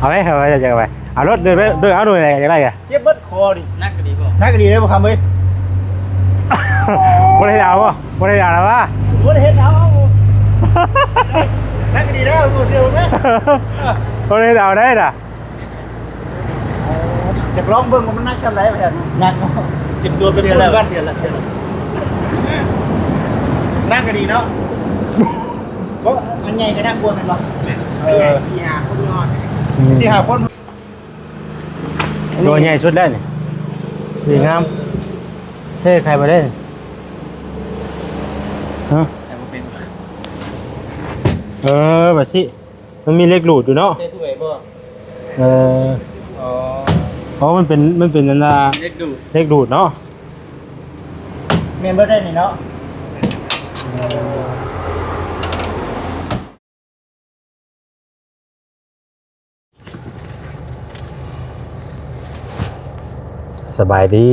ເອົາໄປ ເອົາໄປ ເອົາໄປ ເອົາລົດ ເດີນໄປ ເດີນເອົາ ໂດຍ ຢາກໄດ້ກະ ເຈັບເບິດຄໍນີ້. ໜັກກະດີບໍ່? ໜັກກະດີເດ້ ບໍ່ຄຳເອີຍ. ບໍ່ໄດ້ເອົາບໍ່? ບໍ່ໄດ້ເອົາລະຫວາ? ບໍ່ໄດ້ເຮັດເອົາ. ໜັກກະດີເດີ ບໍ່ເຊື່ອເບິ່ງເດີ. ບໍ່ໄດ້ເອົາໄດ້ນະ. ຢາກລອງເບິ່ງວ່າມັນໜັກສ່ຳໃດວ່າຊັ້ນ. ໜັກເນາະ. ເຕັມຕົວເປັນປຸ້ນກ່ອນ. ໜັກກະດີເນາະ. ບໍ່ ອັນໃຫຍ່ກະໜັກກວ່າແມ່ນບໍ່? ເອີ ສີ່ຫ້າຄົນນອນ. ອືມ ສີ່ຫ້າຄົນ. ຕົວໃຫຍ່ສຸດແລ້ວນີ້. ດີງາມ. ເທ່ ໄຂບໍ່ໄດ້. ຮະ? ໄຂບໍ່ເປັນ. ເອີ ບາດຊິ ມັນມີເຫຼັກດູດຢູ່ເນາະ. ໃສ່ຖ້ວຍບໍ່? ເອີ ອໍ ອໍ ມັນເປັນ ມັນເປັນອັນນ່າ ເຫຼັກດູດ ເຫຼັກດູດເນາະ. ແມ່ນເບິດໄດ້ນີ້ເນາະ. ສະບາຍດີ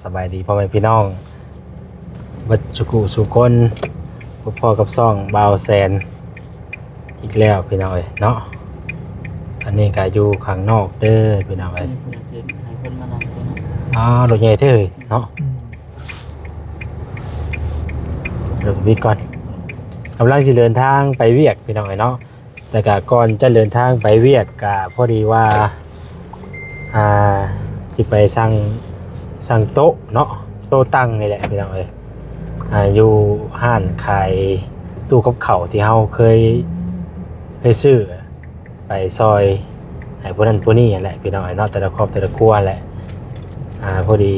ສະບາຍດີພໍ່ແມ່ພີ່ນ້ອງເບິດສຸກຸສູ່ຄົນ. ພົບພໍ້ກັບຊ່ອງບ່າວແສນອີກແລ້ວພີ່ນ້ອງເອີຍເນາະ. ອັນນີ້ກະຢູ່ຂ້າງນອກເດີພີ່ນ້ອງເອີຍ. ໃຫ້ເພິ່ນມານັ່ງເດີເນາະ. ອ້າວ ລົດໃຫຍ່ເດີເນາະ. ອືມ ລົດວິກກ່ອນ. ກຳລັງຊິເດີນທາງໄປວຽກພີ່ນ້ອງເອີຍເນາະ. ແຕ່ກະກ່ອນຈະເດີນທາງໄປວຽກ ກະພໍດີວ່າ ອ່າ ຊິໄປສັ່ງ ສັ່ງໂຕະເນາະ ໂຕະຕັ່ງນີ້ແຫຼະພີ່ນ້ອງເອີຍ. ອ່າ ຢູ່ຮ້ານຂາຍຕູ້ກັບເຂົ້າທີ່ເຮົາເຄີຍ ເຄີຍຊື້ໄປຊ່ອຍໃຫ້ຜູ້ນັ້ນຜູ້ນີ້ຫັ້ນແຫຼະພີ່ນ້ອງເອີຍເນາະ ແຕ່ລະຄອບແຕ່ລະຄົວແຫຼະ. ອ່າ ພໍດີ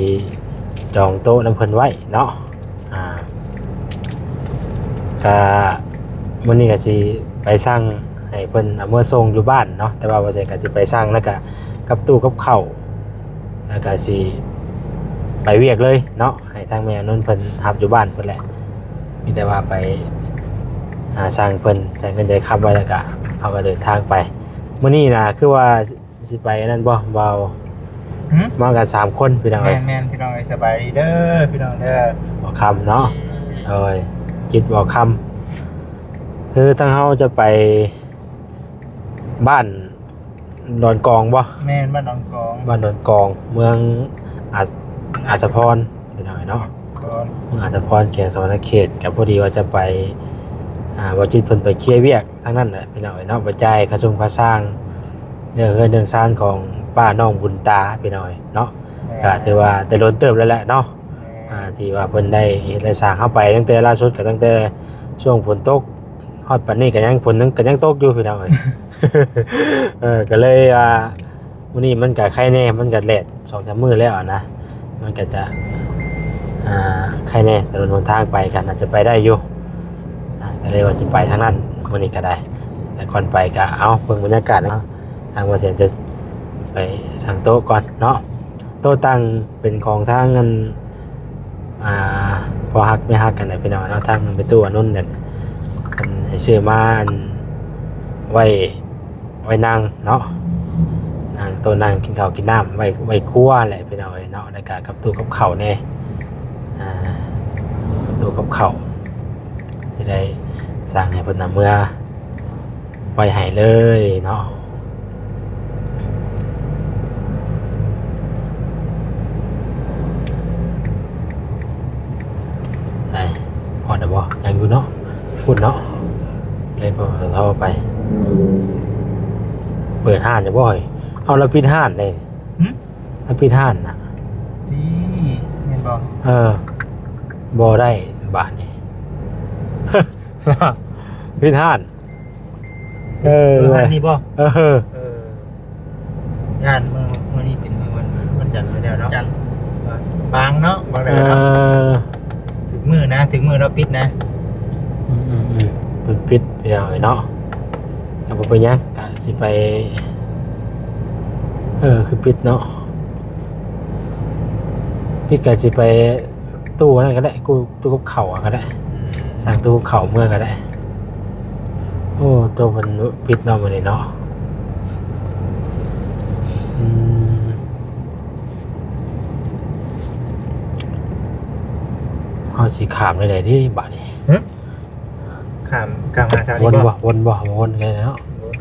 ຈອງໂຕະນຳເພິ່ນໄວ້ເນາະ. ອ່າ ກະມື້ນີ້ກະຊິໄປສັ່ງໃຫ້ເພິ່ນເອົາເມືອສົ່ງຢູ່ບ້ານເນາະ ແຕ່ວ່າບໍ່ແຊນກະຊິໄປສັ່ງ ແລ້ວກະກັບຕູ້ກັບເຂົ້າ ແລ້ວກະຊິໄປວຽກເລີຍເນາະ ໃຫ້ທາງແມ່ອານົນເພິ່ນຮັບຢູ່ບ້ານເພິ່ນແຫຼະ. ມີແຕ່ວ່າໄປ ອ່າ ສັ່ງເພິ່ນ ຈ່າຍເງິນຈ່າຍຄຳໄວ້ ແລ້ວກະເຮົາກະເດີນທາງໄປ. ມື້ນີ້ນະ ຄືວ່າ ຊິໄປອັນນັ້ນບໍ່ ບ່າວ? ຫຶ? ມາກັນສາມຄົນພີ່ນ້ອງເອີຍ. ແມ່ນໆ ພີ່ນ້ອງເອີຍ ສະບາຍດີເດີພີ່ນ້ອງເດີ. ບໍ່ຄຳເນາະ. ໂດຍ ຈິດບໍ່ຄຳ ຄືທາງເຮົາຈະໄປບ້ານດອນກອງບໍ່? ແມ່ນ ບ້ານດອນກອງ ບ້ານດອນກອງ ເມືອງອາ ອາດສະພອນ ພີ່ນ້ອງເອີຍເນາະ. ເມືອງອາດສະພອນ ແຂວງສະຫວັນນະເຂດ ກະພໍດີວ່າຈະໄປ ອ່າ ບ່າວຈິດເພິ່ນໄປເຄຍວຽກ ທາງນັ້ນແຫຼະພີ່ນ້ອງເອີຍເນາະ ໄປຈ່າຍຄ່າຊົງຄ່າຊ່າງເລື່ອງເຮືອນເລື່ອງຊານຂອງປ້ານ້ອງບຸນຕາພີ່ນ້ອງເອີຍເນາະ. ແມ່ນ ກະຖືວ່າແຕ່ດົນເຕີບແລ້ວແຫຼະເນາະ. ແມ່ນ ອ່າ ທີ່ວ່າເພິ່ນໄດ້ເຮັດໄດ້ສ້າງ ເຮົາໄປຕັ້ງແຕ່ລ່າສຸດກະຕັ້ງແຕ່ຊ່ວງຝົນຕົກ ຮອດປານນີ້ກະຍັງ ຝົນຍັງ ກະຍັງຕົກຢູ່ພີ່ນ້ອງເອີຍ. ເອີ ກະເລີຍວ່າ ມື້ນີ້ມັນກະໄຄແນ່ ມັນກະແດດສອງສາມມື້ແລ້ວນະ ມັນກະຈະ ອ່າ ໄຄແນ່ ຖະໜົນຫົນທາງໄປກະໜ້າຈະໄປໄດ້ຢູ່. ອ່າ ກະເລີຍວ່າຈະໄປທາງນັ້ນມື້ນີ້ກະໄດ້ ແຕ່ກ່ອນໄປກະເອົາເບິ່ງບັນຍາກາດເນາະ. ທາງບ່າວແສນຈະໄປສັ່ງໂຕະກ່ອນເນາະ. ໂຕະຕັ່ງເປັນຂອງທາງອັນ ອ່າ ພໍ່ຮັກແມ່ຮັກຫັ້ນແຫຼະພີ່ນ້ອງເນາະ ທາງແມ່ຕູ້ອານົນນັ້ນ ເພິ່ນໃຫ້ຊື້ມາ ອັນ ໄວ້ ໄວ້ນັ່ງເນາະ ນັ່ງ ໂຕະນັ່ງກິນເຂົ້າກິນນ້ຳ ໄວ້ ໄວ້ຄົວແຫຼະພີ່ນ້ອງເອີຍເນາະ. ແລ້ວກະກັບຕູ້ກັບເຂົ້າແນ່ ອ່າ ກັບຕູ້ກັບເຂົ້າ ຊິໄດ້ສັ່ງໃຫ້ເພິ່ນນຳເມືອໄວ້ໃຫ້ເລີຍເນາະ. ໄປ ຮອດແລ້ວບໍ່? ຍັງຢູ່ເນາະ ພຸ້ນເນາະ ເລີຍ ປຕທ ໄປ. ເປີດຮ້ານຢູ່ບໍ່? ເອົາ ລາວປິດຮ້ານເດ້. ຫຶ? ລາວປິດຮ້ານນະ. ຕິ ແມ່ນບໍ່? ເອີ ບໍ່ໄດ້ບາດນີ້ ປິດຮ້ານ. ເອີ ມື້ວານນີ້ບໍ່? ເອີ ເອີ ຢ້ານມື້ ມື້ນີ້ເປັນມື້ວັນ ວັນຈັນໄປແລ້ວເນາະ ຈັນ ເອີ ບາງເນາະ ບາງແລ້ວເນາະ. ເອີ ຖືກມື້ນະ ຖືກມື້ລາວປິດນະ. ອືມໆໆ ເພິ່ນປິດພີ່ນ້ອງເອີຍເນາະ. ກະບໍ່ເປັນຫຍັງ ກະຊິໄປ ເອີ ຄືປິດເນາະ ປິດກະຊິໄປ ຕູ້ນັ້ນກະໄດ້ ຕູ້ ຕູ້ກັບເຂົ້າກະໄດ້ ສັ່ງຕູ້ກັບເຂົ້າເມືອກະໄດ້. ໂອ້ ໂຕເພິ່ນປິດເນາະມື້ນີ້ເນາະ. ອືມ ເຮົາຊິຂ້າມໄປໃດເດບາດນີ້? ຫຶ? ຂ້າມ ຂ້າມຫາທາງນີ້ບໍ່? ວົນບໍ່? ວົນບໍ່? ວົນເລີຍເນາະ. ວ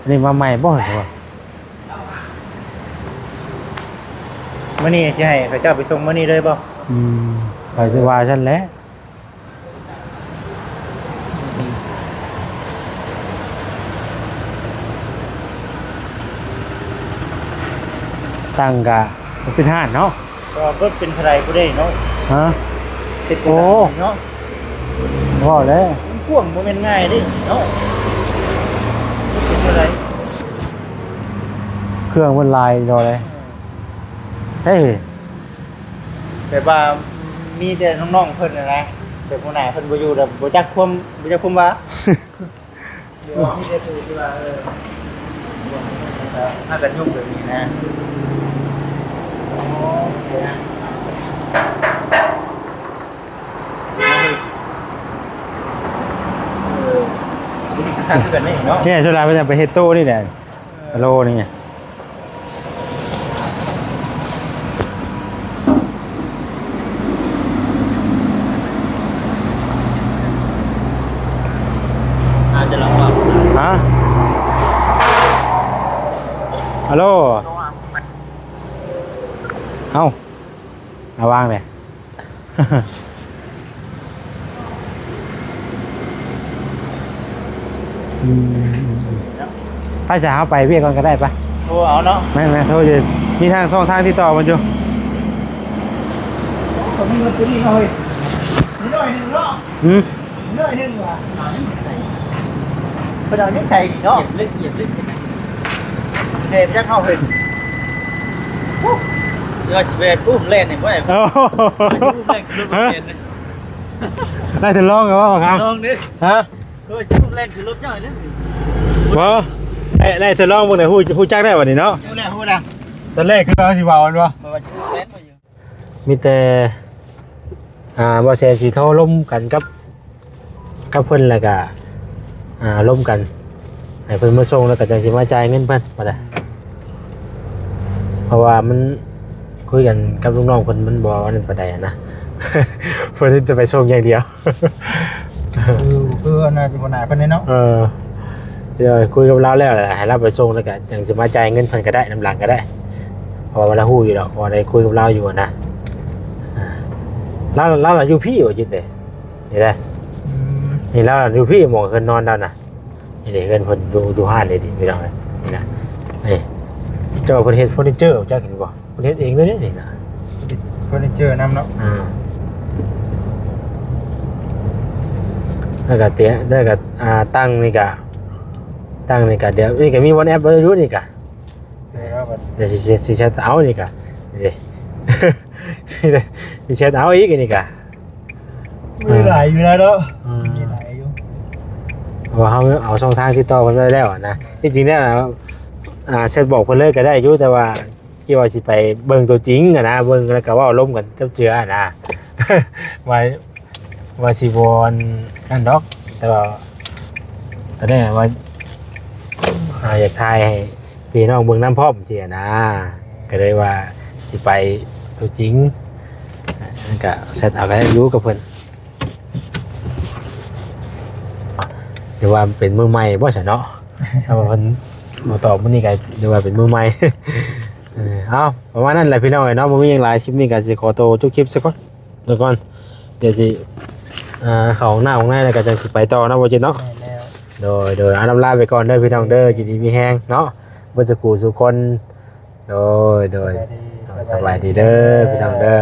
ອັນນີ້ມາໃໝ່ບໍ່ ຫຼືວ່າ ມື້ນີ້ຊິໃຫ້ເຂົາເຈົ້າໄປສົ່ງມື້ນີ້ເລີຍບໍ່? ອືມ ຂ້ອຍຊິວ່າຊັ້ນແຫຼະ. ຕັ້ງກະເປັນຮ້ານເນາະ ກໍເບິດເປັນເທົ່າໃດຜູ້ໃດເນາະ? ຮະ? ເປັນ ໂອ້ ເນາະ ເວົ້າແລ້ວ ມັນກວ້າງ ບໍ່ແມ່ນງ່າຍເດ້ເນາະ. ເປັນເທົ່າໃດ? ເຄື່ອງມັນຫຼາຍດອກເດ້. ໃຊ່ ແບບວ່າມີແຕ່ນ້ອງໆເພິ່ນນະນະ ແບບຫົວໜ້າເພິ່ນບໍ່ຢູ່ແລ້ວ ບໍ່ຈັກຄວາມ ບໍ່ຈັກຄວາມວ່າ ມີແຕ່ຜູ້ທີ່ວ່າ ເອີ ພາກັນຍົກແບບນີ້ນະ. ເອີ ນີ້ຄືກັນເດ້ເນາະ ແຕ່ສ່ວນຫຼາຍເພິ່ນຈະໄປເຮັດໂຕະນີ້ແຫຼະ ໂລນີ້. ອາດຈະລະວັງ ຮະ? ຮັລໂຫຼ ເອົ້າ ລະວັງເດ້. ອືມ ໄປຊະ ເຮົາໄປວຽກກ່ອນກໍໄດ້ ໄປ ໂທເອົາເນາະ. ແມ່ນໆ ໂທຢູ່ ມີທາງຊ່ອງທາງຕິດຕໍ່ມັນຢູ່. ໂອ້ ມີເງິນຕົວນີ້ເນາະເຮີ້ຍ ນິດໜ້ອຍໜຶ່ງເນາະ. ອືມ ໜ້ອຍໜຶ່ງວ່າ ເພິ່ນເອົາຍັງໃສ່ນີ້ເນາະ ເກັບເລີຍ ເກັບເລີຍ ເກັບເລີຍ ເດ ໄປຈັກເຮົາເຮີ້ຍ. ເອີ ຊິໄປອຸ້ມແລ່ນນີ້ບໍ່ໄດ້ ໂອ້ໂຫ ອຸ້ມແລ່ນຂຶ້ນລົດ ຮະ ແລ່ນນີ້ ໄດ້ແຕ່ລອງກໍວ່າ ລອງເດ້ ຮະ ເອີ ຊິອຸ້ມແລ່ນຂຶ້ນລົດຍ່ອຍເດ້. ບໍ່ ໄດ້ ໄດ້ແຕ່ລອງເບິ່ງແຫຼະ ຮູ້ ຮູ້ຈັກແລ້ວບັດນີ້ເນາະ. ຮູ້ແລ້ວ ຮູ້ແລ້ວ ຕອນແລກຄືວ່າຊິເວົ້າ ແມ່ນບໍ່? ເພາະວ່າຊິຮູ້ແລ່ນ ມີແຕ່ ອ່າ ບໍ່ແຊນຊິໂທລົມກັນກັບ ກັບເພິ່ນ ແລ້ວກະ ອ່າ ລົມກັນ ໃຫ້ເພິ່ນມາສົ່ງ ແລ້ວກະຈັ່ງຊິມາຈ່າຍເງິນເພິ່ນ ບໍ່ໄດ້ ເພາະວ່າມັນຄຸຍກັນກັບລູກນ້ອງເພິ່ນ ມັນບໍ່ອັນນັ້ນປານໃດນະ ເພິ່ນຈະໄປສົ່ງຢ່າງດຽວ. ຄື ຄືອັນນັ້ນ ຫົວໜ້າເພິ່ນເດ້ເນາະ. ເອີ ດຽວຄຸຍກັບລາວແລ້ວ ໃຫ້ລາວໄປສົ່ງ ແລ້ວກະຈັ່ງຊິມາຈ່າຍເງິນເພິ່ນກໍໄດ້ ນຳຫຼັງກໍໄດ້ ເພາະວ່າລາວຮູ້ຢູ່ດອກ ເພາະວ່າໄດ້ຄຸຍກັບລາວຢູ່ນະ. ອ່າ ລາວ ລາວຢູ່ພີ້ບໍ່ຈິດເດ້ ນີ້ແຫຼະ. ອືມ ນີ້ລາວຢູ່ພີ້ ໝ່ອງເຮືອນນອນລາວນະ. ນີ້ເດ້ ເຮືອນເພິ່ນຢູ່ ຢູ່ຮ້ານເດ້ນີ້ ພີ່ນ້ອງເອີຍ ນີ້ນະ. ນີ້ ເຈົ້າເພິ່ນເຮັດເຟີນີເຈີ ເຈົ້າເຫັນບໍ່? ເພິ່ນເຮັດເອງເລີຍເດ້ນີ້ນະ ເຟີນີເຈີນຳເນາະ. ອ່າ ແລ້ວກະເຕະ ແລ້ວກະ ອ່າ ຕັ່ງນີ້ກະ ຕັ່ງນີ້ກະ ດຽວນີ້ກະມີບ່ອນແອັບຢູ່ນີ້ກະ ດຽວຊິ ຊິເຊັດເອົານີ້ກະ ນີ້ເດ້ ຊິເຊັດເອົາອີກນີ້ກະ. ມີຫຼາຍຢູ່ນະເນາະ. ອືມ ມີຫຼາຍຢູ່ ເພາະວ່າເຮົາເອົາຊ່ອງທາງຕິດຕໍ່ເພິ່ນໄວ້ແລ້ວນະ. ທີ່ຈິງແລ້ວນະ ອ່າ ແຊັດບອກເພິ່ນເລີຍກໍໄດ້ຢູ່ ແຕ່ວ່າທີ່ວ່າຊິໄປເບິ່ງຕົວຈິງຫັ້ນນະ ເບິ່ງແລ້ວກໍເວົ້າລົມກັນຈັບເຈືອຫັ້ນນະ ວ່າ ວ່າຊິບໍ່ອັນນັ້ນດອກ ແຕ່ວ່າຕອນນີ້ວ່າ ອ່າ ຢາກຖ່າຍໃຫ້ ພີ່ນ້ອງເບິ່ງນຳພ້ອມຊີ້ນະ ກໍເລີຍວ່າຊິໄປຕົວຈິງ ກໍແຊັດເອົາກໍໄດ້ຢູ່ກັບເພິ່ນ. ຫຼືວ່າເປັນມືໃໝ່ບໍ່ຊະເນາະ ຖ້າວ່າເພິ່ນບໍ່ຕອບມື້ນີ້ກໍຫຼືວ່າເປັນມືໃໝ່. ເອີ ເອົາ ປະມານນັ້ນແຫຼະພີ່ນ້ອງເອີຍເນາະ ບໍ່ມີຫຍັງຫຼາຍ ຄລິບນີ້ກໍຊິຂໍໂຕຈົບຄລິບຊະກ່ອນ ແລ້ວກ່ອນ ດຽວຊິ ອ່າ ເຂົ້າຫ້ອງນ້ຳຫ້ອງໃນ ແລ້ວກໍຈັ່ງຊິໄປຕໍ່ເນາະ ບໍ່ຈິດເນາະ. ແມ່ນແລ້ວ ໂດຍ ໂດຍ ອາ ລຳລາໄປກ່ອນເດີພີ່ນ້ອງເດີ ຢູ່ດີມີແຮງເນາະ ເບິດສູ່ຜູ້ສູ່ຄົນ. ໂດຍ ໂດຍ ສະບາຍດີ ສະບາຍດີເດີ ສະບາຍດີ ພີ່ນ້ອງເດີ.